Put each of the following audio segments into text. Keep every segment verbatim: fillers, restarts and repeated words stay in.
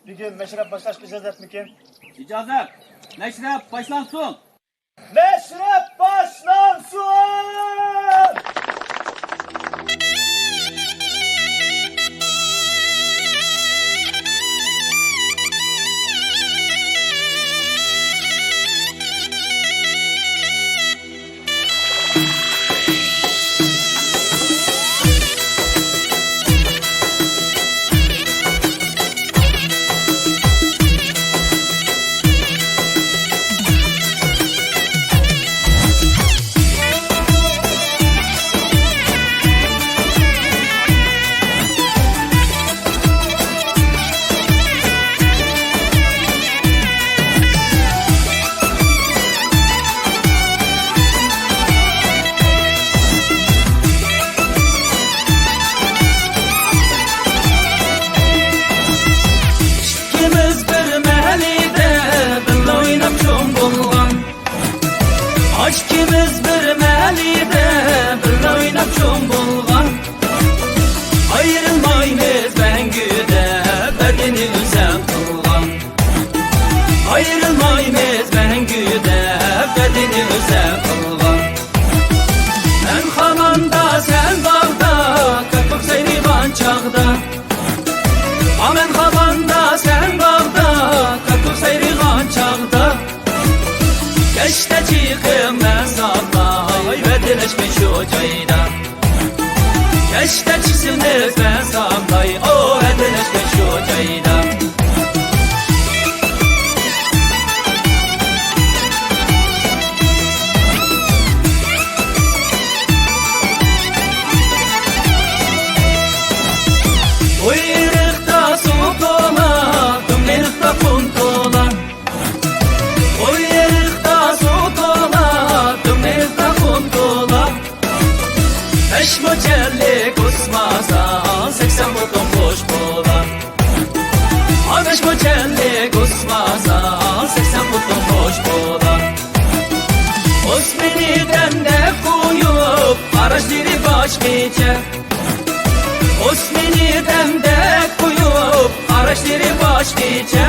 بۈگۈن مەشرەپ باشلاشقا ئىجازەتمىكىن؟ ئىجازەت. مەشرەپ باشلانسۇن. مەشرەپ باشلانسۇن! ئىككىمىز بىر مەھەللىدە بىللە ئويناپ چوڭ بولغان. ئىككىمىز بىر مەھەللىدە بىللە ئويناپ چوڭ بولغان. ئايرىلمايمىز مەڭگۈ دەپ ۋەدىنى ئۆزەم قىلغان. ئايرىلمايمىز مەڭگۈ دەپ ۋەدىنى ئۆزەم قىلغان. مەن خاماندا، سەن باغدا، كاككۇك سايرىغان چاغدا. ئا، مەن خاماندا، سەن باغدا، كاككۇك سايرىغان چاغدا. كەچتە چىقىڭ مەن ساقلاي، ۋەدىلەشكىن شۇ جايدا. كەچتە چىقسىمىز مەن ساقلاي، ئو، ۋەدىلەشكىن شۇ جايدا. ئۇ ئېرىقتا سۇ تولا، دۇم ئېرىقتا قۇم تولا. ئۇ ئېرىقتا سۇ تولا، دۇم ئېرىقتا قۇم تولا. بەش مۇچەللىك ئوسماسا، سەكسەن پۇتۇم خۇش بولا. ئا، بەش مۇچەللىك ئوسماسا، سەكسەن پۇتۇم خۇش بولا. ئوسمىنى دەمدەك قويۇپ، قاراشلىرى باشقىچە. ئوسمىنى دەمدەك قويۇپ، قاراشلىرى باشقىچە.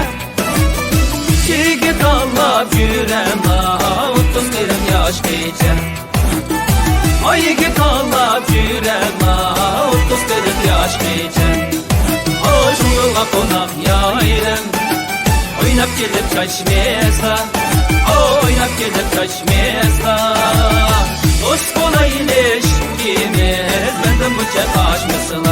يىگىت تاللاپ يۈرەملا، ئوتتۇز قىرىق ياشقىچە. ئاي، يىگىت تاللاپ يۈرەملا، ئوتتۇز قىرىق ياشقىچە. ئاشۇ يولغا قوناق يايرىم، ئويناپ كېلىپ چاچمىسا، ئويناپ كېلىپ چاچمىسا. دوست بولايلى ئىككىمىز، مەندىن بۇنچە قاچمىسىلا.